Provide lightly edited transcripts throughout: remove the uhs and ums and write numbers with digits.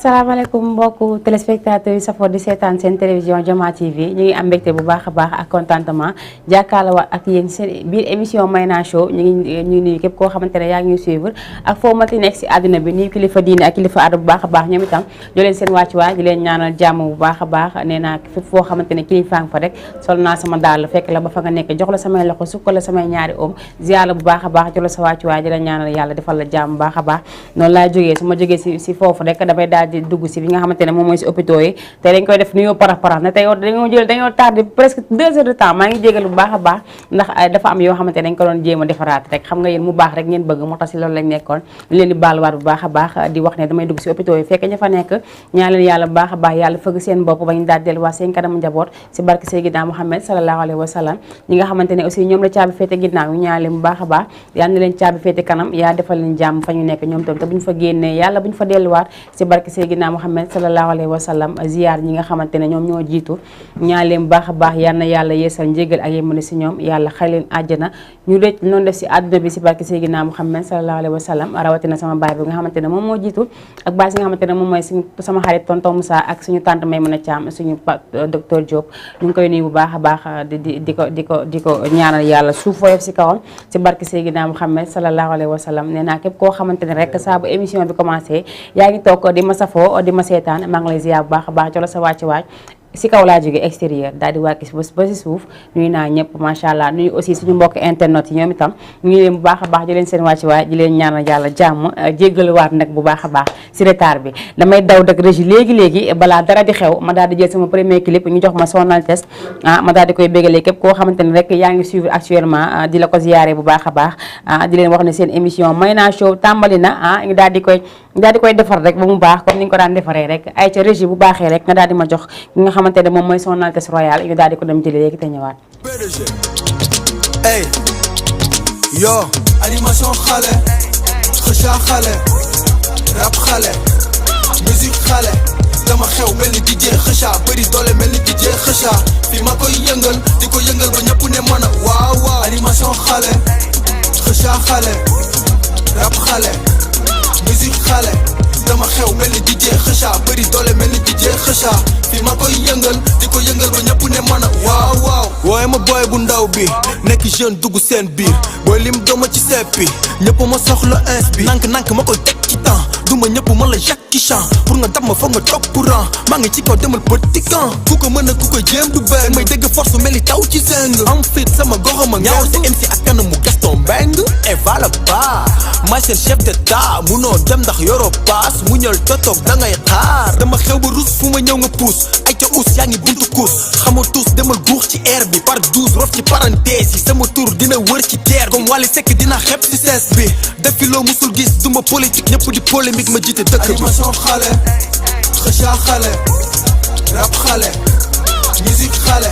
salaamaaleykum mbokku téléspectateurs yi safoo di seetaan seen télévision Joma TV ñu ngi am mbégte bu baax a baax ak contentement jàkkaarloo ak yéen seen biir émission Mayna Show ñu ngi nuyu képp koo xamante ne yaa ngi ñuy suivre ak foo mënti nekk si àdduna bi nuyu kilifa diine ak kilifa aada bu baax a baax ñoom itam jo leen seen wàccuwaay di leen ñaanal jàmm bu baax a baax nee naa fépp foo xamante ne kilifa nga fa rek sol naa sama daal fekk la ba fa nga nekk jox la samay loxo sukka la samay ñaari oom ziar la bu baax a baax jox la sa wàccuwaay di la ñaanal yàlla defal la jàmm bu baax a baax noonu laa jógee su ma jógee si foofu rek damay daal di dugg si bi nga xamante ne moom mooy si hôpitaux yi te dañ koy def nuyoo parax ne tey dañoo tardé presque 2 heures de temps maa ngi jégal bu baax a baax ndax dafa am yoo xamante ne dañ ko doon jéem a defaraat rek xam nga yéen mu baax rek ngeen bëgg moo tax si loolu lañ nekkoon ñu leen di baaluwaat bu baax a baax di wax ne damay dugg si hôpitaux yi fekk ña fa nekk ñaan leen yàlla bu baax a baax yàlla fëgg seen bopp bañ daal delluwaat seen kanam njaboot si barke Seydina Muhammad sallallahu alayhi wa sallam ñi nga xamante ne aussi ñoom la caabi féete ginnaaw ñu ñaan leen bu baax a baax yal na leen caabi féete kanam yaa defal leen jàmm fa ñu nekk ñoom tam te buñ fa génnee yàlla buñ fa delluwaat si barke Seydina Muhammad sallallahu alayhi wa sallam ziyaar ñi nga xamante ne ñoom ñoo jiitu ñaan leen baax a baax yal na yàlla yeesal njégal ak yémale si ñoom yàlla xay leen àjjana ñu dëj noonu def si àdduna bi si barke Seydina Muhammad sallallahu alayhi wa sallam rawatina sama baay bi nga xamante ne moom moo jiitu ak baay si nga xamante ne moom mooy suñu sama xarit tonton Moussa ak suñu tante Maymuna Thiam suñu docteur Diop ñu ngi koy nuyu bu baax a baax di ko ñaanal yàlla suuf woyof si kawam si barke Seydina Muhammad sallallahu alayhi wa sallam nee naa képp koo xamante ne rek saa bu émission bi commencé yaa ngi toog di ma safoo di ma seetaan maa ngi lay ziar bu baax a baax jox la sa wàcc waaj si kaw laa jógee extérieur daal di wàcc ba si suuf nuyu naa ñëpp macha allah nuyu aussi suñu mbokk internet yi ñoom itam ñu leen bu baax a baax di leen seen wàcc waay di leen ñaanal yàlla jàmm jéggaluwaat nag bu baax a baax si retard bi damay daw dëkk régie léegi balaa dara di xew ma daal di jël sama premier clip ñu jox ma Son Altesse ma daal di koy bégalee képp koo xamante ne rek yaa ngi suivre actuellement di la ko ziyaare bu baax a baax di leen wax ne seen émission Mayna Show tàmbali na ñu daal di koy defar rek ba mu baax comme ni nga ko daan defaree rek ay ca régie bu baaxee rek nga daal di ma jox xamante ne moom mooy Son Altesse Royal ñu daal di ko dem jëli léegi te ñëwaat. Hey yo animation xale xëca xale rap xale musique xale dama xew mel ni DJ xëca bëri doole mel ni DJ xëca fi ma koy yëngal di ko yëngal ba ñëpp ne mën a waaw waaw animation xale xëca xale rap xale musique xale dama xew mel ni DJ xëca bëri doole mel ni DJ xëca fi ma koy yëngal di ko yëngal ba ñëpp ne mën a waaw waaw wooye ma booy bu ndaw bi nekk jeune dugg seen biir booy lim dooma ci seppi ñëpp ma soxla ins bi nank ma koy teg ci temps duma ñëpp ma la Jackie Chan pour nga dab ma foog nga topp courant maa ngi ci kaw demal petit camp ku ko mën a ku ko jéem du benn may dégg force mel ni taw ci zeng am fit sama goxama ñaaw te MC ak kanamu Gaston Mbengue et voilà ba maay seen chef d'état munoo dem ndax yoroo paas mu ñël totoog da ngay xaar dama xew ba rus fu ma ñëw nga puus ay ca us yaa ngi buntu kuus xamoo tous demal guux ci air bi par 12 rof ci parenthèse yi sama tour dina wër ci terre comme Wally Seck dina xepp ci sees bi defi loo musul gis duma politique ñëpp di polémique ma jiite dëkk bi animation xale xëca xale rap xale musique xale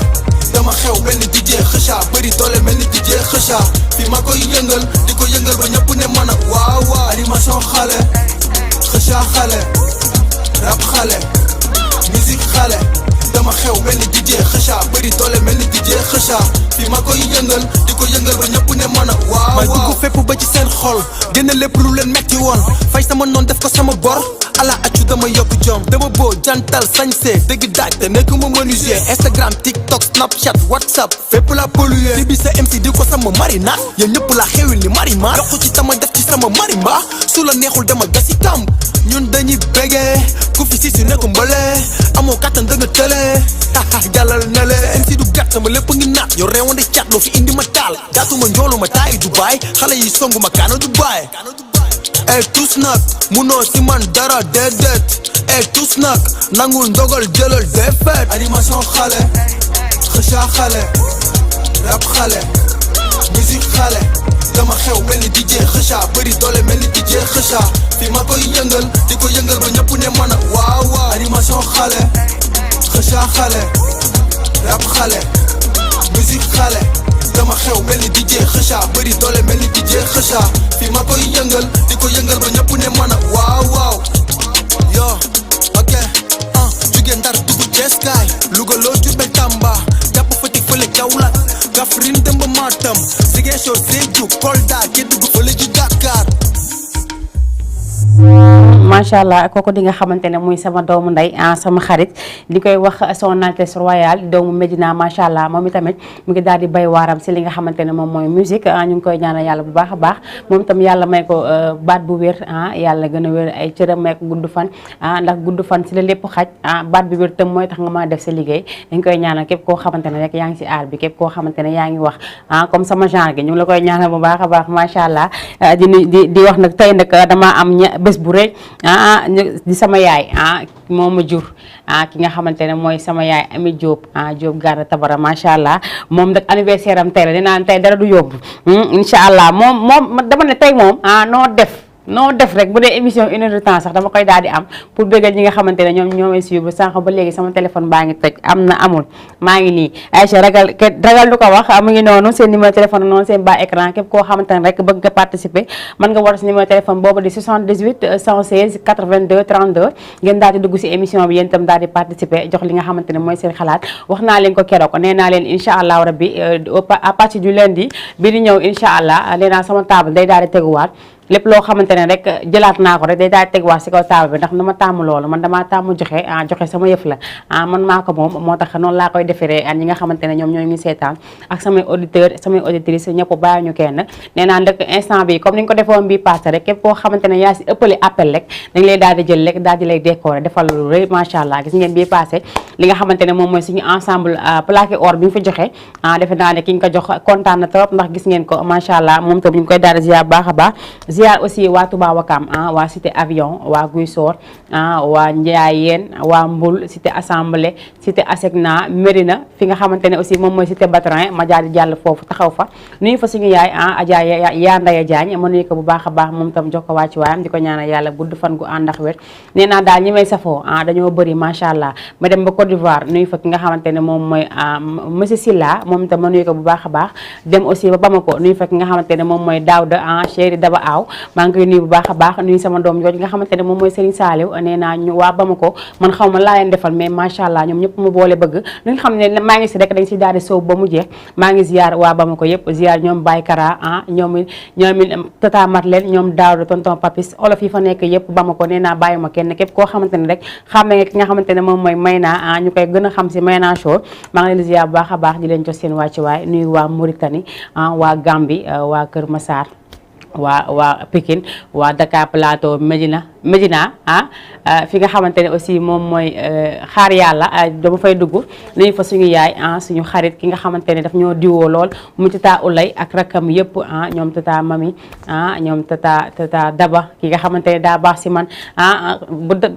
dama xew mel ni DJ xëca bëri doole mel ni DJ xëca fi ma koy yëngal di ko yëngal ba ñëpp ne mën a waaw waaw animation xale xëca xale rap xale musique xale dama xew mel ni DJ xëca bëri doole mel ni DJ xëca fi ma koy yëngal di ko yëngal ba ñëpp ne mën a waaw may dugg fépp ba ci seen xol génne lépp lu leen metti woon fay sama noon def ko sama bor ala accu dama yokk jom dama boo jantal sañse dëgg daaj te nekk ma menuisier Instagram TikTok Snapchat WhatsApp fépp la polluer li bi sa MC di ko sama marina yéen ñëpp la xewil ni marima yokku ci tama def ci sama marimba su la neexul dama gasi kamb ñun dañuy bégee ku fi si nekk mbale amoo kattan da nga tële jàllal na le MC du gàtt sama lépp ngi naat yow reewande cat loo fi indi ma taal jaatuma njoolu ma taayi Dubaay xale yi songu ma kaana Dubaay ey tous nag munoo si man dara déedéet ey tous nag nangul ndogal jëlal défaite animation xale xëca xale rap xale musique xale dama xew mel ni DJ xëca bëri doole mel ni DJ xëca fi ma koy yëngal di ko yëngal ba ñëpp ne mën a waaw waaw animation xale xëca xale rap xale musique xale dama xew mel ni DJ xëca bëri doole mel ni DJ xëca fi ma koy yëngal di ko yëngal ba ñëpp ne mën a waaw waaw yo ok jugee Ndar dugg Ceeskaay Louga loo Jurbel Tamba jàpp Fatick fële Kaolack Kaffrine dem ba Matam Ziguinchor Sédhiou Kolda Kédougou fële ji Dakar macha allah kooku di nga xamante ne muy sama doomu ndey sama xarit di koy wax son Altesse Royale doomu Medina macha allah moom itamit mu ngi daal di bay waaram si li nga xamante ne moom mooy musique ñu ngi koy ñaanal yàlla bu baax a baax moom itam yàlla may ko baat bu wér yàlla gën a wér ay cëram may ko gudd fan ndax gudd fan si la lépp xaj baat bu wér tam mooy tax nga mën a def sa liggéey dañ koy ñaanal képp koo xamante ne rek yaa ngi si aar bi képp koo xamante ne yaa ngi wax comme sama genre gi ñu ngi la koy ñaanal bu baax a baax macha allah di wax nag tey nag dama am bés bu rëy di sama yaay moo ma jur ki nga xamante ne mooy sama yaay Ami Diop Diop Garda Tabara macha allah moom nag anniversaire am tey la dinaa tey dara du yóbbu incha allah moom dama ne tey moom noo def rek bu dee émission 1 heure de temps sax dama koy daal di am pour bëggal ñi nga xamante ne ñoom ñoomay suivre sànq ba léegi sama téléphone baa ngi toj am na amul maa ngi nii Aïcha ragal du ko wax mu ngi noonu seen numéro téléphone noonu seen bas écran képp koo xamante ne rek bëgg nga participer mën nga war si numéro téléphone boobu di 78 116 82 32 ngeen daal di dugg si émission bi yéen itam daal di participer jox li nga xamante ne mooy seen xalaat wax naa leen ko keroog nee naa leen incha allah rabbi à partir du lundi bi di ñëw incha allah nee naa sama table day daal di teguwaat lépp loo xamante ne rek jëlaat naa ko rek day daal di tegwaat si kaw table bi ndax dama tàmm loolu man damaa tàmm joxe sama yëf la man maa ko moom moo tax noonu laa koy deferee ñi nga xamante ne ñoom ñoo ngi seetaan ak samay auditeurs samay auditrices ñëpp bàyyi ñu kenn nee naa nag instant bi comme ni ñu ko defoon bii passé rek képp koo xamante ne yaa si ëppali appel rek dañ lay daal di jël rek daal di lay décorer defal lu rëy macha allah gis ngeen bii passé li nga xamante ne moom mooy suñu ensemble plaqué or bi ñu fa joxe defe naa ne ki ñu ko jox kontaan na trop ndax gis ngeen ko macha allah moom tam ñu ngi koy daal di ziar baax a baax ziar aussi waa Touba Wakam waa cité avion waa Guy Soor waa Ndiayeen waa Mbul cité assemblée cité Asegna Mérina fi nga xamante ne aussi moom mooy cité Batrin ma jaar di jàll foofu taxaw fa nuyu fa suñu yaay Adja yaa Ndaya Diagne ma nuyu ko bu baax a baax moom tam jox ko wàcc waayam di ko ñaanal yàlla gudd fan gu ànd ak wér nee naa daal ñi may safoo dañoo bëri macha allah ma dem ba Côte d'Ivoire nuyu fa ki nga xamante ne moom mooy monsieur Silla moom tam ma nuyu ko bu baax a baax dem aussi ba Bamako nuyu fa ki nga xamante ne moom mooy Daouda chéri Daba Aw maa ngi koy nuyu bu baax a baax nuyu sama doom jooju nga xamante ne moom mooy Serigne Saliou nee naa ñu waa Bamako man xaw ma laa leen defal mais macha allah ñoom ñëpp mu boole bëgg lu nga xam ne maa ngi si rek dañ si daal di soob ba mu jeex maa ngi ziar waa Bamako yëpp ziar ñoom Baye Kara ñoom Tata Marlène ñoom Daouda tonton Papis olof yi fa nekk yëpp Bamako nee naa bàyyi ma kenn képp koo xamante ne rek xàmme nga ki nga xamante ne moom mooy Mayna ñu koy gën a xam si Mayna Show maa ngi leen ziar bu baax a baax di leen jox seen wàccuwaay nuyu waa Mauritanie waa Gambie waa Kër Massar waa Pikine waa Dakar Plateau Medina fi nga xamante ne aussi moom mooy xaar yàlla dama fay dugg nuyu fa suñu yaay suñu xarit ki nga xamante ne daf ñoo diwoo lool mu tata Ulay ak rakam yëpp ñoom tata Mami ñoom tata Daba ki nga xamante ne daa baax si man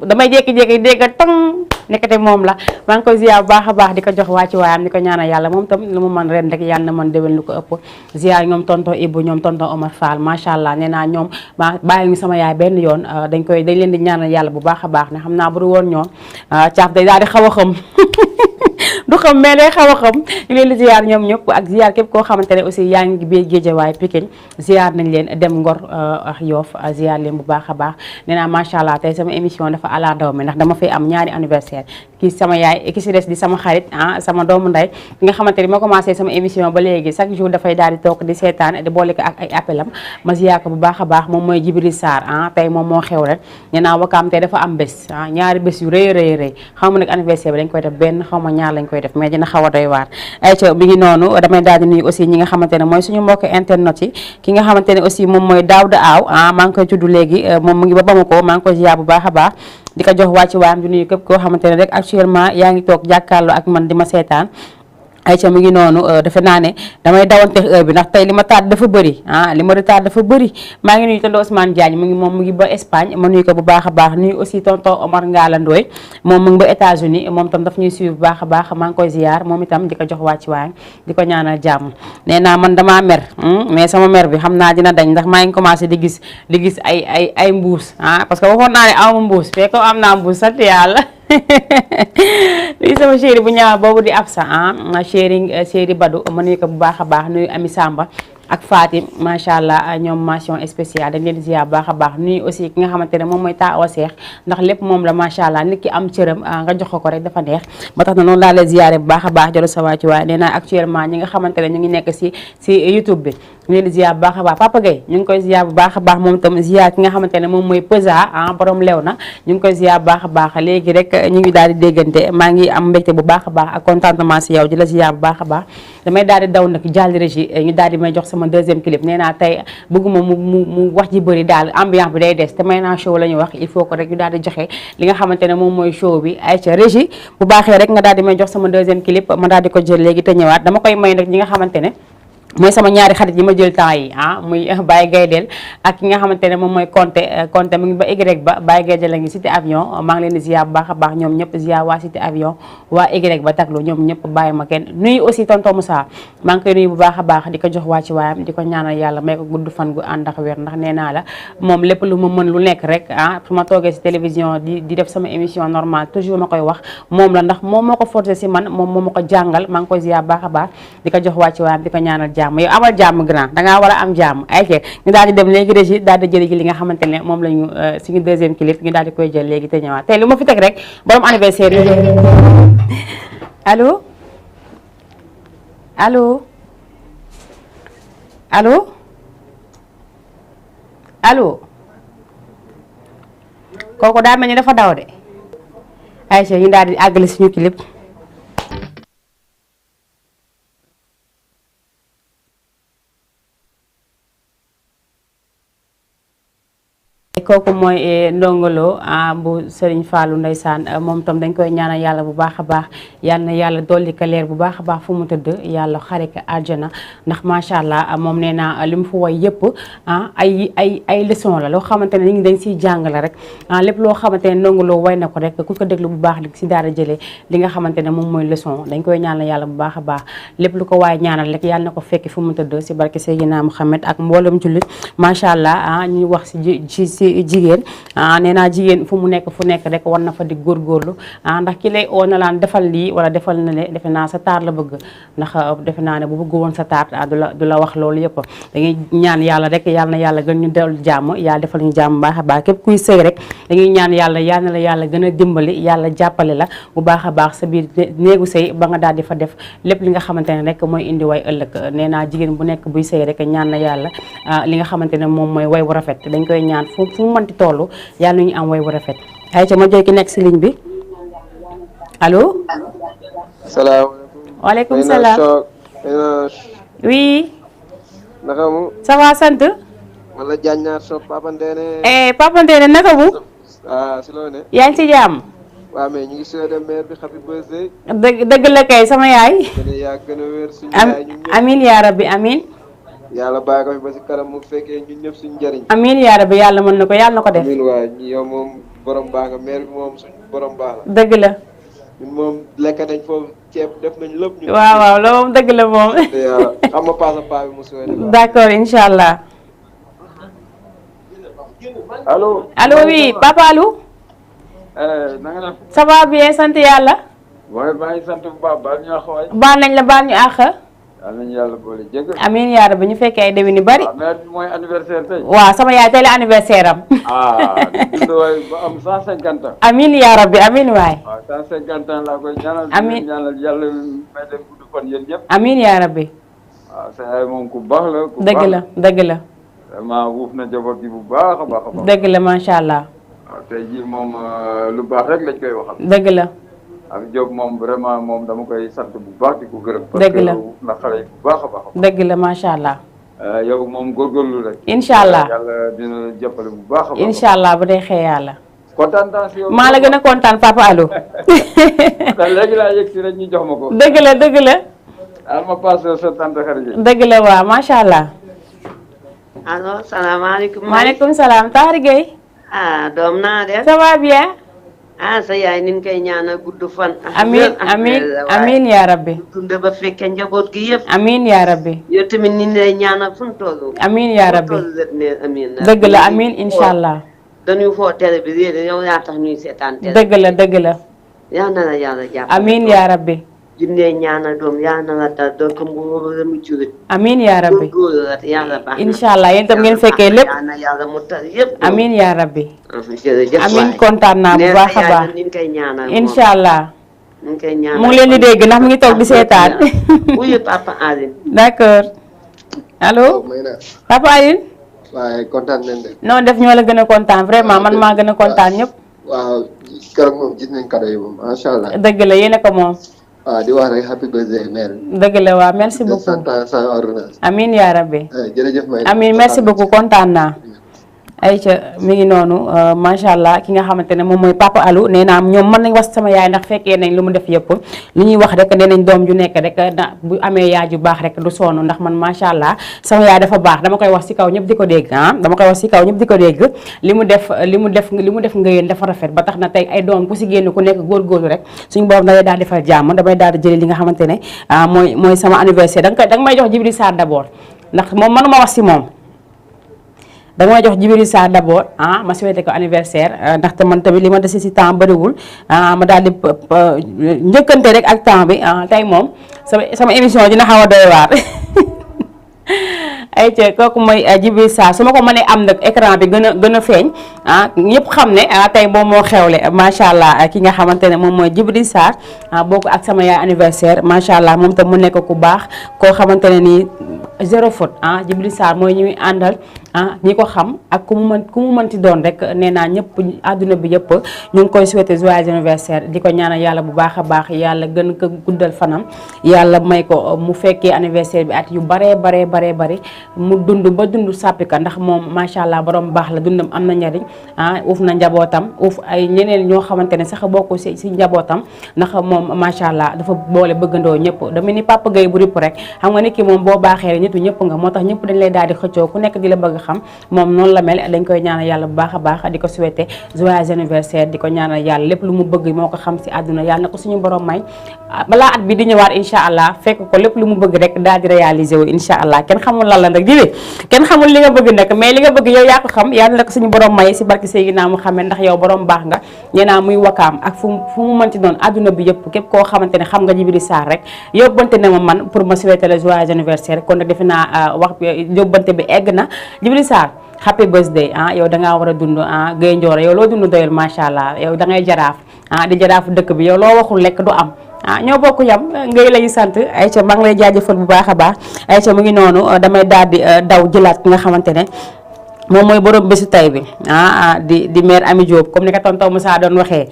damay jékki-jékki dégg tong nekkate moom la maa ngi koy ziar bu baax a baax di ko jox waa ci waayam di ko ñaanal yàlla moom tam lu mu man ren rek yàlla na man déwén lu ko ëpp ziar ñoom tonton Ibou ñoom tonton Omar Fall macha allah nee naa ñoom bàyyi ñu sama yaay benn yoon dañ leen di ñaanal yàlla bu baax a baax ne xam naa bu du woon ñoom caaf day daal di xaw a xam du xam mais day xaw a xam ñu leen di ziar ñoom ñëpp ak ziar képp koo xamante ne aussi yaa ngi biir Géejawaay Pikine ziar nañ leen dem Ngor ak Yoff ziar leen bu baax a baax nee naa macha allah tey sama émission dafa ala daw mi ndax dama fay am ñaari anniversaire kii sama yaay ki si des di sama xarit sama doomu nday ki nga xamante ni ma commencé sama émission ba léegi chaque jour dafay daal di toog di seetaan di boole ko ak ay appelam ma ziar ko bu baax a baax moom mooy Jibril Sarr tey moom moo xew rek nee naa Wakaam tey dafa am bés ñaari bés yu rëy rëy xaw ma nag anniversaire bi dañ koy def benn xaw ma ñaar lañ koy def mais dina xaw a doy waar ay ca mi ngi noonu damay daal di nuyu aussi ñi nga xamante ne mooy suñu mbokk internet yi ki nga xamante ne aussi moom mooy Daouda Aw maa ngi koy tudd léegi moom mu ngi ba Bamako maa ngi koy ziar bu baax a baax di ko jox wàcc waayam di nuyu képp koo xamante ne rek actuellement yaa ngi toog jàkkaarloo ak man di ma seetaan Aïcha mi ngi noonu defe naa ne damay dawante heure bi ndax tey li ma taat dafa bëri li ma taat dafa bëri maa ngi nuyu tonton Ousmane Diagne moom mu ngi ba Espagne ma nuyu ko bu baax a baax nuyu aussi tonton Omar Ngala Ndoye moom mu ngi ba États-Unis moom tam daf ñuy suivre bu baax a baax maa ngi koy ziar moom itam di ko jox wàcc waayam di ko ñaanal jàmm nee naa man damaa mer mais sama mer bi xam naa dina dañ ndax maa ngi commencé di gis ay mbuus parce que waxoon naa ne awma mbuus fekk am naa mbuus sant yàlla nuyu sama chéri bu ñaaw boobu di Absa chéri Badou ma nuyu ko bu baax a baax nuyu Ami Samba ak Fatim macha allah ñoom mention spéciale dañ leen di ziar bu baax a baax nuyu aussi ki nga xamante ne moom mooy Taawa Seex ndax lépp moom la macha allah nit ki am cëram nga jox ko rek dafa neex ba tax na noonu laa leen ziare bu baax a baax jolo sa waa ci waaye nee naa actuellement ñi nga xamante ne ñu ngi nekk si YouTube bi ñu leen di ziar bu baax a baax Papa Gueye ñu ngi koy ziar bu baax a baax moom tam ziar ki nga xamante ne moom mooy Pesa borom lew na ñu ngi koy ziar bu baax a baax léegi rek ñu ngi daal di déggante maa ngi am mbégte bu baax a baax ak contentement si yow di la ziar bu baax a baax damay daal di daw nag jàll régie ñu daal di may jox sama deuxième clip nee naa tey bëgguma mu wax ji bëri daal ambiance bi day des te Mayna show la ñu wax il faut que rek ñu daal di joxe li nga xamante ne moom mooy show bi ay ca régie bu baaxee rek nga daal di may jox sama deuxième clip ma daal di ko jël léegi te ñëwaat dama koy may nag ñi nga xamante ne mooy sama ñaari xarit yi ma jël temps yi muy Baye Gaydel ak ki nga xamante ne moom mooy Conté mu ngi ba Y ba Baye Gaydel la ngi cité avion maa ngi leen di ziar bu baax a baax ñoom ñëpp ziar waa cité avion waa Y ba taglu ñoom ñëpp bàyyi ma kenn nuyu aussi tonton Moussa maa ngi koy nuyu bu baax a baax di ko jox waa ci waayam di ko ñaanal yàlla may ko gudd fan gu ànd ak wér ndax nee naa la moom lépp lu ma mën lu nekk rek su ma toogee si télévision di def sama émission normale toujours ma koy wax moom la ndax moom moo ko forcé si man moom moo ma ko jàngal maa ngi koy ziar bu baax a baax di ko jox waa ci waayam di ko ñaanal jàmm yow amal jàmm grand dangaa war a am jàmm ay ñu daal di dem léegi régie daal di jëli li nga xamante ne moom la ñu suñu deuxième clip ñu daal di koy jël léegi te ñëwaat tey lu ma fi teg rek borom anniversaire yi allo allo allo allo kooku daa mel ni dafa daw de ay ñu daal di àggale suñu clip kooku mooy Ndongo Lo bu Serigne Fallou ndeysaan moom tam dañ koy ñaanal yàlla bu baax a baax yal na yàlla dolli ko leer bu baax a baax fu mu tëdd yàlla xare ko àjjana ndax macha allah moom nee naa li mu fa woy yëpp ay leçon la loo xamante ne nit ñi dañ siy jàngale rek lépp loo xamante ne Ndongo Lo way na ko rek ku ko déglu bu baax di si daal di jëlee li nga xamante ne moom mooy leçon dañ koy ñaanal yàlla bu baax a baax lépp lu ko waaye ñaanal rek yàlla na ko fekki fu mu tëdd si barke Seydina Muhammad ak mboolem jullit macha allah ñuy wax si jigéen nee naa jigéen fu mu nekk fu nekk rek war na fa di góorgóorlu ndax ki lay oo na laan defal lii wala defal na le defe naa sa taar la bëgg ndax defe naa ne bu bëgg woon sa taar du la wax loolu yëpp dañuy ñaan yàlla rek yàlla na yàlla gën ñu dellu jàmm yàlla defal ñu jàmm baax a baax képp kuy sëy rek dañuy ñaan yàlla yal na la yàlla gën a dimbali yàlla jàppale la bu baax a baax sa biir néegu sëy ba nga daal di fa def lépp li nga xamante ne rek mooy indi way ëllëg nee naa jigéen bu nekk buy sëy rek ñaan na yàlla li nga xamante ne moom mooy way bu rafet dañ koy ñaan fu mu mënti tollu yàlla nañu am way bu rafet ay ca ma joy ki nekk si ligne bi allo. salaamaaleykum. waaleykum salaam. oui. naka mu. ça va sant. man la Diagne Sow Papa Ndéné. Papa Ndéné naka mu. si loo ne. yaa ngi ci jàmm. waaw mais ñu ngi souhaité maire bi happy birthday. dëgg la kay sama yaay. yaa gën a wér suñu yaay ñun ñëpp. amiin yaa rabbi amiin. yàlla bàyyi ko fi ba si kanam mu fekkee ñun ñëpp suñu njëriñ. amiin yaa rabbi yàlla mën na ko yàlla na ko def. amiin waay yow moom borom baax nga maire bi moom suñu borom baax la. dëgg la. ñun moom lekk nañ foofu ceeb def nañ lépp. ñun waaw loolu moom dëgg la moom. yàlla xam nga paasa paa bi mu souhaité. d'accord incha allah. allo. allo oui papa Alou. na nga def. ça va bien sant yàlla. mooy maa ngi sant bu baax baal ñu àq waay. baal nañ la baal ñu àq. yal nañu yàlla boole jéggal. amiin yaa rabbi ñu fekkee ay déwén yu bari. waaw mais mooy anniversaire tey. waaw sama yaay tey la anniversaire am. dund waay ba am 150 ans. amiin yaa rabbi amiin waay. waaw 150 ans laa koy ñaanal. amiin ñaanal yàlla may leen gudd fan yéen ñëpp. amiin yaa rabbi. waaw sa yaay moom ku baax la. ku baax dëgg la dëgg la. vraiment wuuf na njaboot gi bu baax a baax a baax. dëgg la macha allah. waaw tey jii moom lu baax rek lañ koy waxal. dëgg la. ak Diop moom vraiment moom dama koy sant bu baax di ko gërëm. dëgg la parce que wuuf na xale yi bu baax a baax. dëgg la macha allah. yow moom góorgóorlu rek. incha allah yàlla dina jàppale bu baax a baax. incha allah bu dee xëy yàlla. kontaan naa si yow. maa la gën a kontaan papa Alou. te léegi laa yegg si rek ñu jox ma ko. dëgg la dëgg la. ma passe sa tante xarit. dëgg la waaw macha allah. allo salaamaaleykum. maaleykum salaam Tahar Gueye. doom naa def. ça va bien. sa yaay ni ñu koy ñaanal gudd fan. amiin amiin amiin yaa rabbi. dund ba fekkee njaboot gi yëpp. amiin yaa rabbi. yow tamit ni ñu lay ñaanal fu mu toll. amiin yaa rabbi. amiin. dëgg la amiin incha allah. dañuy foo télé bi réer yow yaa tax ñuy seetaan télé. dëgg la dëgg la. yaa na la yàlla jàpp. amiin yaa rabbi. junne ñaanal doom yaa na la dal doo ko mbuur la mu curit. amiin yaa rabbi. góor la yàlla baax na. incha allah yéen tam ngeen fekkee lépp. yaa na yàlla mu tar yëpp. amiin yaa rabbi. jërëjëf waay amiin kontaan naa bu baax a baax. ni ñu koy ñaanal moom. incha allah. ni ñu koy ñaanal mu ngi leen di dégg ndax mu ngi toog di seetaan. wuyu papa Aline. d'accord. allo may na Papa Alioune. waaye kontaan nañ de. non def ñoo la gën a kontaan vraiment man maa gën a kontaan ñëpp. waaw keroog moom gis nañ cadeau yi moom macha allah. dëgg la yéen a ko moom. waaw di wax rek happy birthday mère. dëgg la waaw merci beaucoup. sant sans ordonnance. amiin yaa rabbi. jërëjëf may na amiin merci beaucoup kontaan naa. ayca mi ngi noonu macha allah ki nga xamante ne moom mooy Papa Alou nee naa ñoom mën nañ wax sama yaay ndax fekkee nañ lu mu def yëpp li ñuy wax rek nee nañ doom ju nekk rek bu amee yaay ju baax rek du sonn ndax man macha allah sama yaay dafa baax dama koy wax si kaw ñëpp di ko dégg dama koy wax si kaw ñëpp di ko dégg li mu def nga yéen dafa rafet ba tax na tey ay doom ku si génn ku nekk góorgóorlu rek suñu borom da ngay daal defal jàmm damay daal di jëlee li nga xamante ne mooy sama anniversaire danga may jox Djibril Sarr d'abord ndax moom mënuma wax si moom danga may jox Djibril Sarr d'abord ma souhaité ko anniversaire ndaxte man tamit li ma dese si temps bëriwul ma daal di njëkkante rek ak temps bi tey moom sama émission dina xaw a doy waar ayca kooku mooy Djibril Sarr su ma ko mënee am nag écran bi gën a feeñ ñëpp xam ne tey moom moo xewle macha allah ki nga xamante ne moom mooy Djibril Sarr bokk ak sama yaay anniversaire macha allah moom tam mu nekk ku baax koo xamante ne nii zéro faute Djibril Sarr mooy ñuy àndal ñi ko xam ak ku mu mënti doon rek nee naa ñëpp àdduna bi yëpp ñu ngi koy souhaiter joyeux anniversaire di ko ñaanal yàlla bu baax a baax yàlla gën ko guddal fanam yàlla may ko mu fekkee anniversaire bi at yu baree bari mu dund ba dund sàppika ndax moom macha allah borom baax la dundam am na njariñ uuf na njabootam uuf ay ñeneen ñoo xamante ne sax bokku si njabootam ndax moom macha allah dafa boole bëggandoo ñëpp dama ni Papa Gueye bu ripp rek xam nga nit ki moom boo baaxee nitu ñëpp nga moo tax ñëpp dañ lay daal di xëccoo ku nekk di la bëgg xam moom noonu la mel dañ koy ñaanal yàlla bu baax a baax di ko souhaiter joyeux anniversaire di ko ñaanal yàlla lépp lu mu bëgg moo ko xam si àdduna yàlla na ko suñu borom may balaa at bi di ñëwaat incha allah fekk ko lépp lu mu bëgg rek daal di réaliser wu incha allah kenn xamul lan la nag di kenn xamul li nga bëgg nag mais li nga bëgg yow yaa ko xam yàlla na ko suñu borom may si barki Seydina Muhammad ndax yow borom baax nga ñeenaa muy wakaam ak fu mu mënti doon àdduna bi yëpp képp koo xamante ne xam nga Djibril Sarr rek yóbbante na ma man pour ma souhaiter le joyeux anniversaire kon nag defe naa wax yóbbante bi egg na Djibril Sarr happy birthday yow dangaa war a dund Gueye Ndioro yow loo dund doyul macha allah yow da ngay jaraaf di jaraafu dëkk bi yow loo waxul lekk du am ñoo bokk yam ngay lañu sant Aïcha maa ngi lay jaajëfal bu baax a baax Aïcha mu ngi noonu damay daal di daw jëlaat ki nga xamante ne moom mooy borom bésu tay bi di mère Ami Diop comme ni ko tonton Moussa doon waxee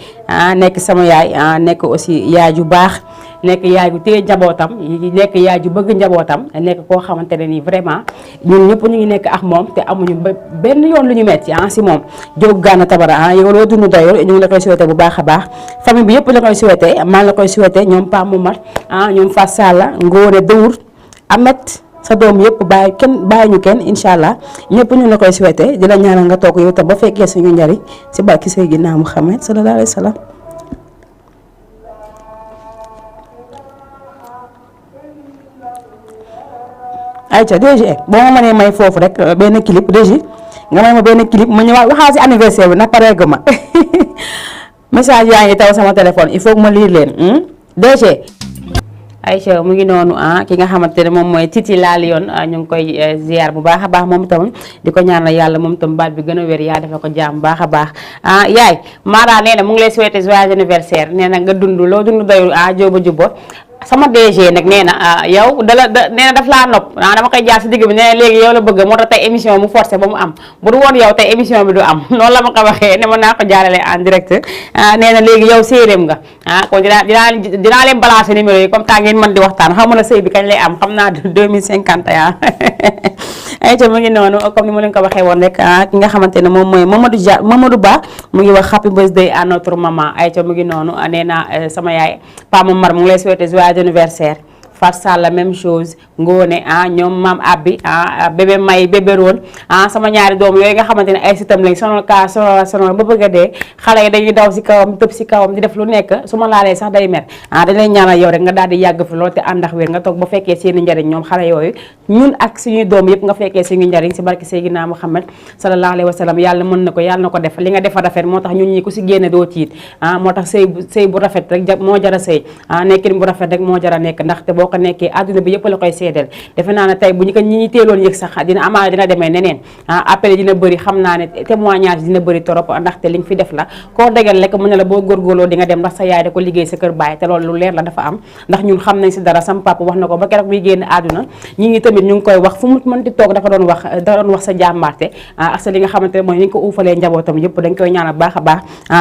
nekk sama yaay nekk aussi yaay ju baax nekk yaay ju téye njabootam nekk yaay ju bëgg njabootam nekk koo xamante ne nii vraiment ñun ñëpp ñu ngi nekk ak moom te amuñu benn yoon lu ñu metti si moom Diop Gana Tabara yow loo dund doyul ñu ngi la koy souhaité bu baax a baax famille bi yëpp la koy souhaité maa la koy souhaité ñoom Pa Momar ñoom Fass Salla Ngone Dawur Amet sa doom yëpp bàyyi ñu kenn incha allah ñëpp ñu la koy souhaité di la ñaanal nga toog yow tam ba fekkee suñu njariñ si barki Seydina Muhammad sallallahu alayhi wa sallam. ayca DG boo ma mënee may foofu rek benn clip DG nga may ma benn clip ma ñëwaat waxaa si anniversaire bi nag pareegu ma message yaa ngi taw sama téléphone il faut que ma lire leen DG. Aïcha mu ngi noonu ki nga xamante ne moom mooy Titi laal yoon ñu ngi koy ziar bu baax a baax moom itam di ko ñaanal yàlla moom itam baat bi gën a wér yaa defe ko jaam bu baax a baax yaay Mara nee na mu ngi lay souhaiter joyeux anniversaire nee na nga dund loo dund doyul jóoba jubbo sama DG nag nee na yow nee na daf laa nopp dama koy jaar si digg bi nee na léegi yow la bëgg moo tax tey émission mu forcé ba mu am bu du woon yow tey émission bi du am loolu la ma ko waxee ne ma naa ko jaarale en direct nee na léegi yow séeréem nga kon dinaa leen balancer numéro yi comme ça ngeen mën di waxtaan xam na sëy bi kañ lay am xam naa 2051 ayca mu ngi noonu comme ni ma leen ko waxee woon rek ki nga xamante ne moom mooy Mamadou Ba mu ngi wax happy birthday à notre maman ayca mu ngi noonu nee na sama yaay Pa Momar mu ngi lay souhaiter joyeux anniversaire Fass Sall la même chose Ngone ñoom maam Abbi bébé May bébé Roon sama ñaari doom yooyu nga xamante ne ay sitam lañ sonal ka sonal ba bëgg a dee xale yi dañuy daw si kawam tëb si kawam di def lu nekk su ma laalee sax day mer dañ lay ñaanal yow rek nga daal di yàgg fi loolu te ànd ak wér nga toog ba fekkee seeni njariñ ñoom xale yooyu ñun ak suñuy doom yëpp nga fekkee suñu njariñ si barke Seydina Muhammad sallallahu alayhi wa sallam yàlla mën na ko yàlla na ko def li nga defa rafet moo tax ñun ñi ku si génne doo tiit moo tax sëy bu rafet rek moo jara sëy nekkin bu rafet rek moo jara nekk ndaxte boo ko nekkee àdduna bi yëpp la koy seedal defe naa ne tey bu ñu ko ñi teeloon yëg sax dina amaana dina demee neneen appel dina bëri xam naa ne témoignage dina bëri trop ndaxte li nga fi def la koo dégal rek mu ne la boo góorgóorloo di nga dem ndax sa yaay da ko liggéey sa kër baay te loolu lu leer la dafa am ndax ñun xam nañ si dara sam papa wax na ko ba keroog muy génn àdduna ñi tamit ñu ngi koy wax fu mu mënti toog dafa doon wax sa jàmbaarte ak sa li nga xamante ne mooy ni ñu ko uufalee njabootam yëpp dañ koy ñaan baax a baax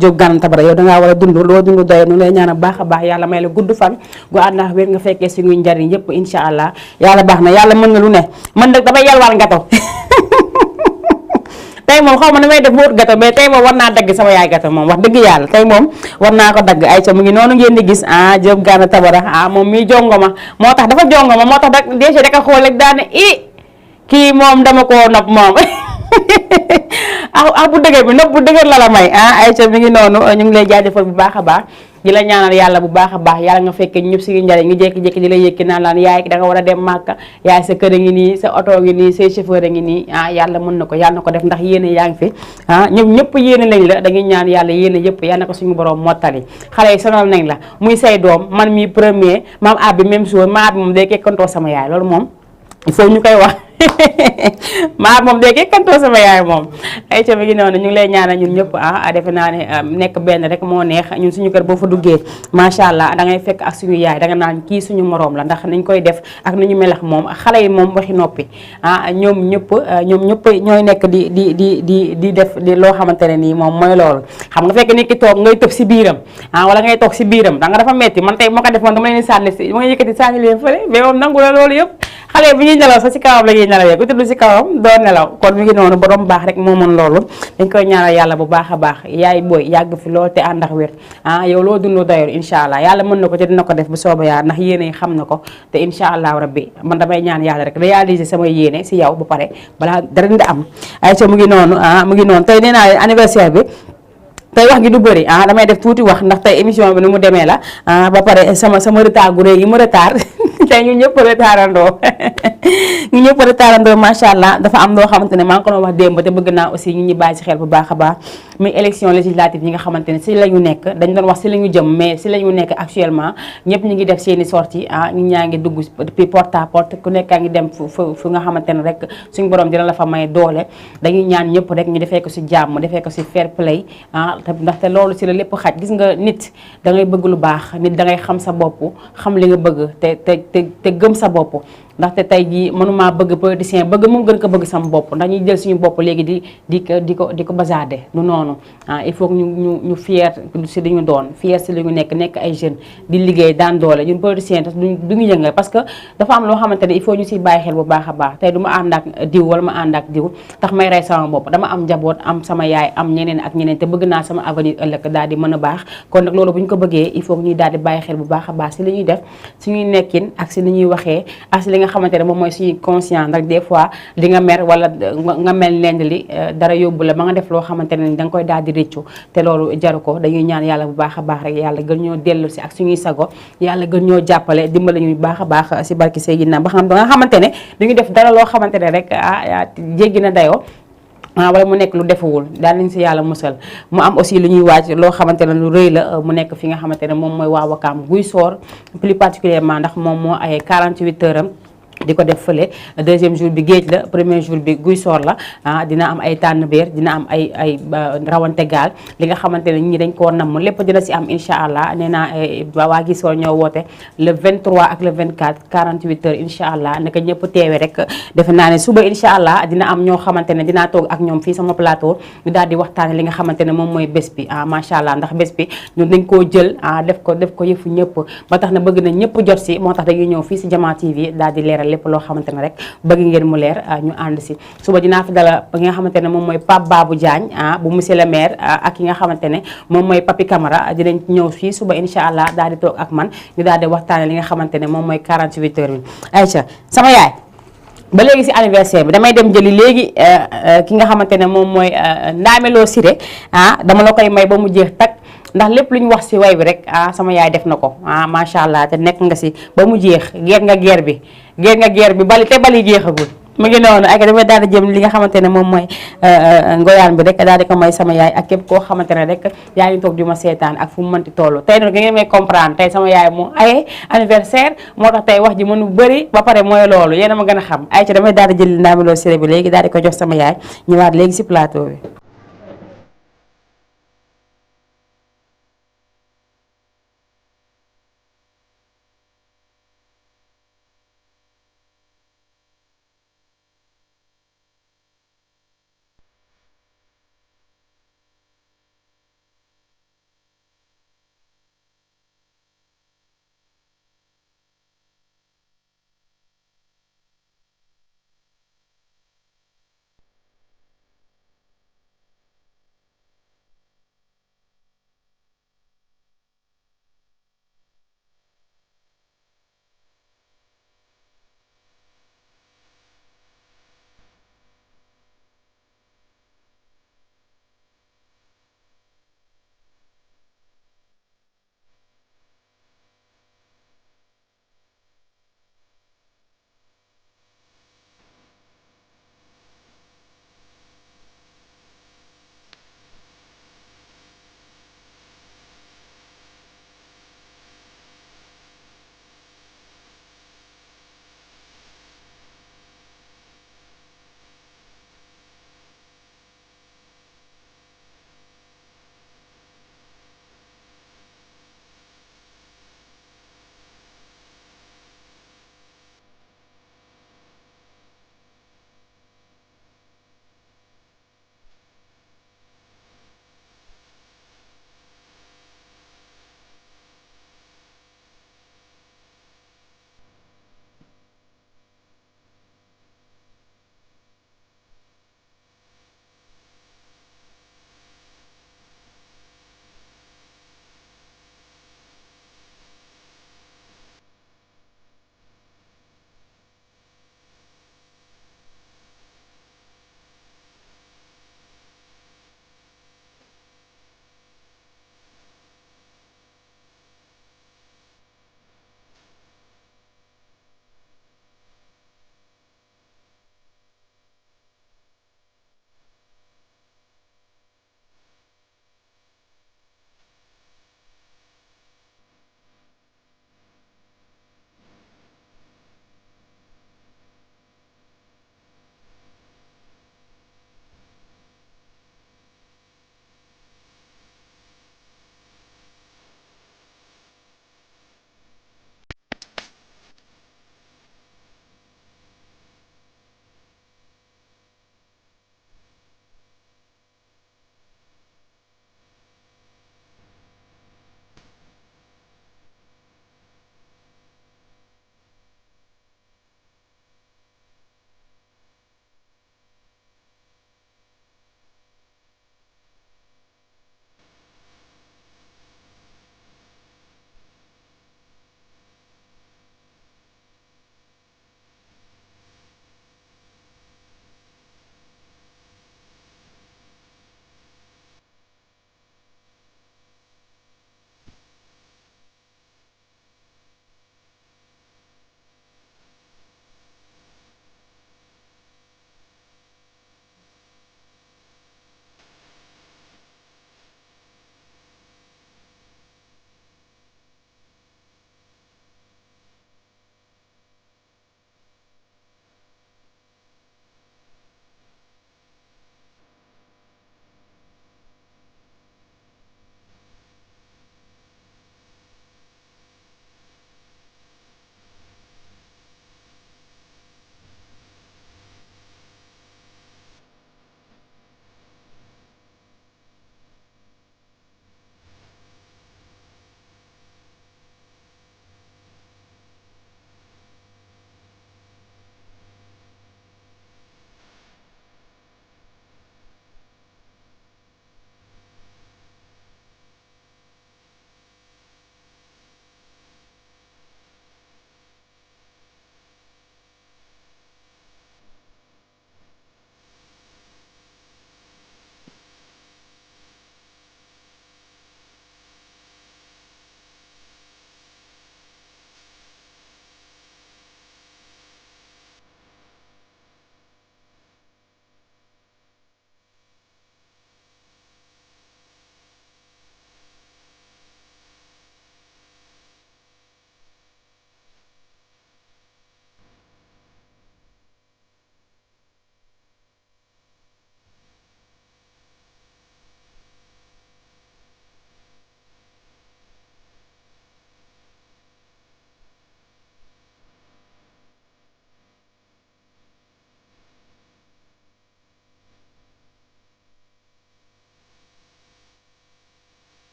Diop Gana Tabara yow dangaa war a dund loo dund doye nu lay ñaan baax a baax yàlla may la gudd fan gu ànd ak wér nga fekkee suñuy njariñ yëpp incha allah yàlla baax na yàlla mën na lu ne man nag damay yalwaal ngato tey moom xaw ma nu may def wóot gato mais tey moom war naa dagg sama yaay gato moom wax dëgg yàlla tey moom war naa ko dagg ay ca mu ngi noonu ngeen di gis Diop Gana Tabara moom mii jongoma moo tax dafa jongoma moo tax déjà da ko xool rek daane kii moom dama koo nopp moom bu dëgër bi nopp bu dëgër la may ay ca mi ngi noonu ñu ngi lay jaajëfal bu baax a baax di la ñaanal yàlla bu baax a baax yàlla nga fekkee ñëpp si njariñ ngi jékki-jékki di la yëkki naan laan yaay da nga war a dem Màkka yaay sa kër a ngi nii sa oto ngi nii say chauffeur a ngi nii yàlla mën na ko yàlla na ko def ndax yéene yaa ngi fi ñoom ñëpp yéene lañ la dañuy ñaan yàlla yéene yëpp yàlla na ko suñu borom mottali xale yi sonal nañ la muy say doom man mi premier maam abbi même chose maam abbi moom day kekkantoo sama yaay loolu moom il faut ñu koy wax maa moom de kantoo sama yaay moom ay ca mi ngi noonu ñu ngi lay ñaanal ñun ñëpp defe naa ne nekk benn rek moo neex ñun suñu kër boo fa duggee macha allah da ngay fekk ak suñu yaay danga naan kii suñu moroom la ndax nañ koy def ak nu ñu melax moom xale yi moom waxi noppi ñoom ñëpp ñooy nekk di def loo xamante ne nii moom mooy loolu xam nga fekk nit ki toog ngay tëb si biiram wala ngay toog si biiram da nga dafa metti man tey moo ko def moom dama leen sànni si ma nga yëkkati sànni leen fële mais moom nangu la loolu yëpp xale bi ñuy nelaw sax si kawam la ñuy nelawee ku tudd si kawam doo nelaw kon mi ngi noonu borom baax rek moo mën loolu dañ koy ñaanal yàlla bu baax a baax yaay booy yàgg fi lool te ànd ak wér yow loo dund doyul incha allah yàlla mën na ko te dina ko def bu sooba yaa ndax yéene xam na ko te incha allah rabbi man damay ñaan yàlla rek réaliser sama yéene si yow ba pare balaa dara di am ay ca mu ngi noonu tey nee naa anniversaire bi tey wax gi du bëri damay def tuuti wax ndax tey émission bi nu mu demee la ba pare sama retard gu réy gi mu retard tey ñu ñëpp retardandoo macha allah dafa am loo xamante ne maa ngi ko doon wax démb te bëgg naa aussi ñu bàyyi si xel bu baax a baax muy élection législative yi nga xamante ne si la ñu nekk dañ doon wax si la ñu jëm mais si la ñu nekk actuellement ñëpp ñu ngi def seeni sortie ñi ñaa ngi dugg depuis porte à porte ku nekkaa ngi dem fu nga xamante ne rek suñu borom dina la fa may doole dañuy ñaan ñëpp rek ñu defee ko si jàmm defee ko si fair play ndaxte loolu si la lépp xaj gis nga nit da ngay bëgg lu baax nit da ngay xam sa bopp xam li nga bëgg te gëm sa bopp ndaxte tey jii mënumaa bëgg politicien bëgg moom gën ko bëgg sama bopp ndax ñuy jël suñu bopp léegi di ko bazarder nu noonu il faut que ñu fier si li ñu doon fier si li ñu nekk ay jeunes di liggéey daan doole ñun politicien tax duñu yëngal parce que dafa am loo xamante ne il faut ñu siy bàyyi xel bu baax a baax tey du ma ànd ak diw wala ma ànd ak diw tax may rey sama bopp dama am njaboot am sama yaay am ñeneen ak ñeneen te bëgg naa sama avenir ëllëg daal di mën a baax kon nag loolu bu ñu ko bëggee il faut que ñuy daal di bàyyi xel bu baax a baax si li ñuy def suñuy nekkin ak si li ñuy waxee ak si li nga xamante ne moom mooy suñuy conscient ndax des fois di nga mer wala nga mel lend li dara yóbbu la ba nga def loo xamante ne da nga koy daal di rëccu te loolu jaru ko dañuy ñaan yàlla bu baax a baax rek yàlla gën ñoo dellu si ak suñuy sago yàlla gën ñoo jàppale dimbali ñuy baax a baax si barki Seydina ba nga xamante ne duñu def dara loo xamante ne rek jéggi na dayoo wala mu nekk lu defuwul daal nañ si yàlla musal mu am aussi lu ñuy waaj loo xamante ne lu rëy la mu nekk fi nga xamante ne moom mooy waa Wakaam Guy Soor plus particulièrement ndax moom moo ay 48 heures am di ko def fële deuxième jour bi géej la premier jour bi Guy Soor la dina am ay tànn béer dina am ay rawante gaal li nga xamante ne ñi dañ koo namm lépp dina si am incha allah nee naa waa Guy Soor ñoo woote le 23 ak le 24 48 heures incha allah naka ñëpp teewe rek defe naa ne suba incha allah dina am ñoo xamante ne dinaa toog ak ñoom fii sama plateau ñu daal di waxtaane li nga xamante ne moom mooy bés bi macha allah ndax bés bi ñun dañ koo jël def ko yëfu ñëpp ba tax na bëgg na ñëpp jot si moo tax dañuy ñëw fii si Jama TV daal di leeral lépp loo xamante ne rek bëgg ngeen mu leer ñu ànd si suba dinaa fi dala ba nga xamante ne moom mooy Pape Babou Diagne bu monsieur le maire ak ki nga xamante ne moom mooy Papi Camara dinañ ñëw fii suba incha allah daal di toog ak man ñu daal di waxtaane li nga xamante ne moom mooy 48 heures bi Aïcha sama yaay ba léegi si anniversaire bi damay dem jëli léegi ki nga xamante ne moom mooy Ndaameloo Siré dama la koy may ba mu jeex tak ndax lépp lu ñu wax si way bi rek sama yaay def na ko macha allah te nekk nga si ba mu jeex geer nga geer bi bali te bali jeexagul mu ngi noonu ak damay daal di jëm li nga xamante ne moom mooy ngoyaan bi rek daal di ko may sama yaay ak képp koo xamante ne rek yaa ngi toog di ma seetaan ak fu mu mënti toll tey nag ngeen may comprendre tey sama yaay mu ay anniversaire moo tax tey wax ji mënu bëri ba pare mooy loolu yéen a ma gën a xam ay ci damay daal di jël Ndambi Lo Siré bi léegi daal di ko jox sama yaay ñëwaat léegi si plateau bi.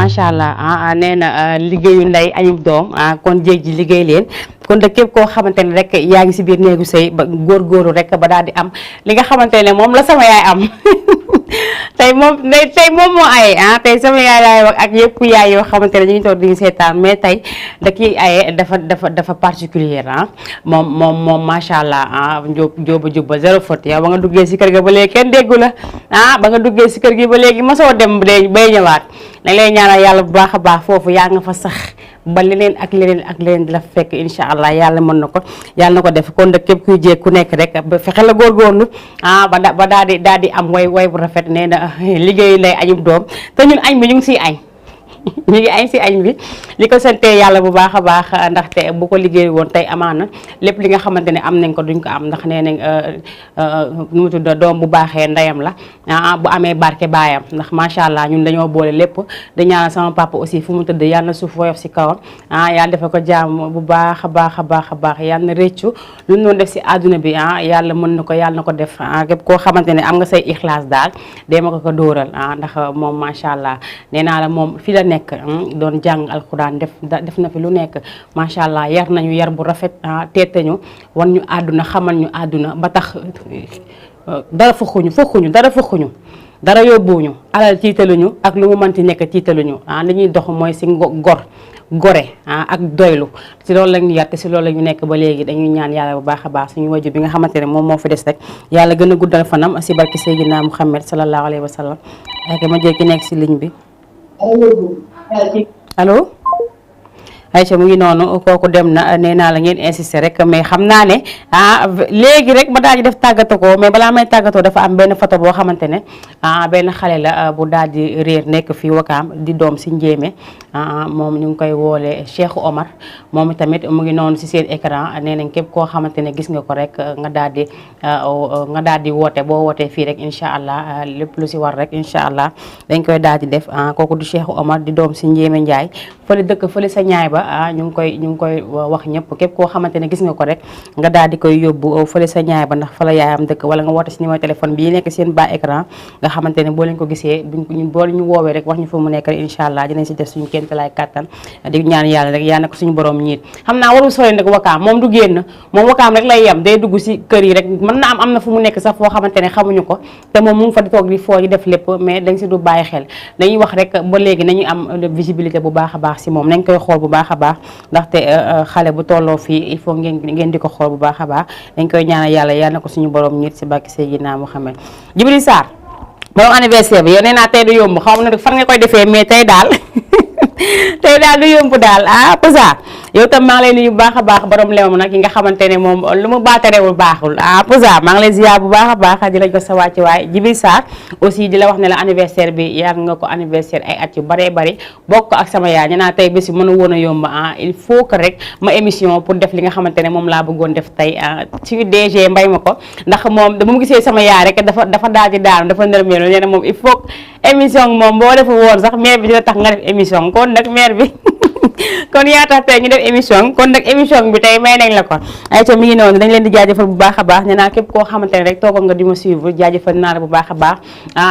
macha allah nee na liggéeyu ndey añub doom kon jéeg ji liggéey leen kon de képp koo xamante ne rek yaa ngi si biir néegu sëy ba góorgóorlu rek ba daal di am li nga xamante ne moom la sama yaay am tey moom moo aye tey sama yaay laay wax ak yëpp yaay yoo xamante ne ñu ngi toog di seetaan mais tey da kiy aye dafa particulier moom macha allah jóoba jubba zéro faute yow ba nga duggee si kër ga ba léegi kenn déggu la ba nga duggee si kër gi ba léegi mosoo dem bay ñëwaat dañ lay ñaanal yàlla bu baax a baax foofu yaa nga fa sax ba leneen ak leneen di la fekk incha allah yàlla mën na ko yàlla na ko def kon nag képp kuy jéeg ku nekk rek ba fexe la góorgóorlu ba daal di am way bu rafet nee na liggéeyu ndey añub doom te ñun añ bi ñu ngi siy añ ñu ngi añ si añ bi li ko sante yàlla bu baax a baax ndaxte bu ko liggéey woon tey amaana lépp li nga xamante ne am nañ ko duñ ko am ndax nee nañ nu mu tudd doom bu baaxee ndeyam la bu amee barke baayam ndax macha allah ñun dañoo boole lépp di ñaanal sama papa aussi fu mu tëdd yàlla na suuf woyof si kawam yàlla defal ko jaam bu baax a baax yàlla na rëccu lu ñu doon def si àdduna bi yàlla mën na ko yàlla na ko def képp koo xamante ne am nga say ixlaas daal dee ma ko dóoral ndax moom macha allah nee naa la moom fi la nekk doon jàng alxuraan def na fi lu nekk macha allah yar nañu yar bu rafet teete ñu wan ñu àdduna xamal ñu àdduna ba tax dara fëxuñu dara yóbbuñu alal tiitaluñu ak lu mu mënti nekk tiitaluñu li ñuy dox mooy si gore ak doylu si loolu la ñu yar te si loolu la ñu nekk ba léegi dañuy ñaan yàlla bu baax a baax suñu wajur bi nga xamante ne moom moo fi des rek yàlla gën a guddal fanam si barki Seydina Muhammad sallallahu alayhi wa sallam ak ma jël ki nekk si ligne bi allo Aïcha mu ngi noonu kooku dem na nee naa la ngeen insister rek mais xam naa ne léegi rek ma daal di def tàggatoo mais balaa may tàggatoo dafa am benn photo boo xamante ne benn xale la bu daal di réer nekk fii Wakaam di doom si njéeme moom ñu ngi koy woole Cheikh Omar moom tamit mu ngi noonu si seen écran nee nañ képp koo xamante ne gis nga ko rek nga daal di woote boo wootee fii rek incha allah lépp lu si war rek incha allah dañ koy daal di def kooku du Cheikh Omar di doom si njéeme Njaay fële dëkk fële sa ñaay ba ñu ngi koy wax ñëpp képp koo xamante ne gis nga ko rek nga daal di koy yóbbu fële sa ñaay ba ndax fa la yaayam dëkk wala nga woote si numéro téléphone bii nekk seen bas écran nga xamante ne boo leen ko gisee boo ñu woowee rek wax ñu fa mu nekk rek incha allah dinañ si def suñu kéemtalaay kàttan di ñaan yàlla rek yaa na ko suñu borom ñiit xam naa warul sori nag Wakaam moom du génn moom Wakaam rek lay yem day dugg si kër yi rek mën na am na fu mu nekk sax foo xamante ne xamuñu ko te moom mu ngi fa di toog di foo di def lépp mais dañ si du bàyyi xel dañuy wax rek ba léegi nañu am visibilité bu baax a baax si moom nañ koy xool bu baax a baax ndaxte xale bu tolloo fii il faut ngeen di ko xool bu baax a baax dañ koy ñaanal yàlla yal na ko suñu borom ñit si bàkki Seydina Muhammad Jibril Sarr borom anniversaire bi yow nee naa tey du yomb xaw ma nag fan nga koy defee mais tey daal du yomb daal Pousa yow tam maa ngi lay nuyu bu baax a baax borom lew nag yi nga xamante ne moom lu mu baatarewul baaxul Pousa maa ngi lay ziar bu baax a baax di la jox sa wàcc waay Jibril Sarr aussi di la wax ne la anniversaire bi yar nga ko anniversaire ay at yu baree bari bokk ak sama yaay ñu naan tey bés bi mën a woon a yomb il faut que rek ma émission pour def li nga xamante ne moom laa bëggoon def tey suñu DG mbay ma ko ndax moom dama mu gisee sama yaay rek dafa daal di daanu dafa nërmeelu nee na moom il faut émission moom boo defu woon sax maire bi dina tax nga def émission kon nag maire bi kon yaa tax tey ñu def émission kon nag émission bi tey may nañ la ko ayca mi ngi noonu dañ leen di jaajëfal bu baax a baax nee naa képp koo xamante ne rek toogoon nga di ma suivre jaajëfal naa la bu baax a baax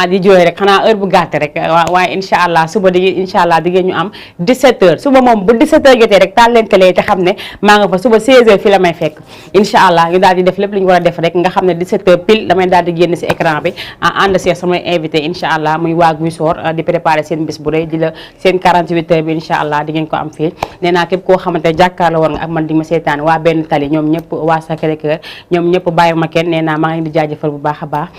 di jooy rek xanaa heure bu gàtt rek waaye incha allah suba di incha allah di ngeen ñu am 17h suba moom bu 17h jotee rek taal leen télé te xam ne maa nga fa suba 16h fi la may fekk incha allah ñu daal di def lépp li ñu war a def rek nga xam ne 17h pile damay daal di génn si écran bi ànd see samay invité incha allah muy waa Guy Soor di préparer seen bis bu rëy di la seen 48h bi incha allah di ngeen ko am fii nee naa képp koo xamante ne jàkkaarloo woon nga ak man di ma seetaan waa benn tali ñoom ñëpp waa Sacré-Cœur ñoom ñëpp bàyyi ma kenn nee naa maa ngi di jaajëfal bu baax a baax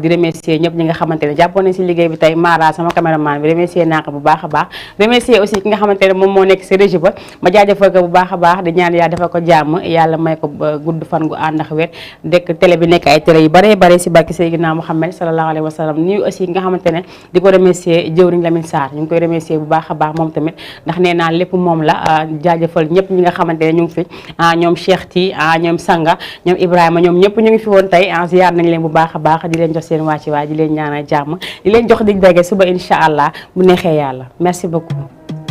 di remercier ñëpp ñi nga xamante ne jàppoon nañ si liggéey bi tey Mara sama caméraman bi remercier naa ko bu baax a baax remercier aussi ki nga xamante ne moom moo nekk si régie ba ma jaajëfal ko bu baax a baax di ñaan yàlla defal ko jàmm yàlla may ko gudd fan gu ànd ak wér dëkk télé bi nekk ay télé yu bare bare si barke Seydina Muhammad sallallahu alayhi wa sallam nuyu aussi nga xamante ne di ko remercier jëwriñ Lamine Sarr ñu ngi koy remercier bu baax a baax moom tamit ndax nee naa lépp moom la jaajëfal ñëpp ñi nga xamante ne ñu ngi fi ñoom Cheikh Ti ñoom Sanga ñoom Ibrahima ñoom ñëpp ñu ngi fi woon tey ziar nañ leen bu baax a baax di leen jox seen wàcci waay di leen ñaanal jàmm di leen jox dig dage suba incha allah bu neexee yàlla merci beaucoup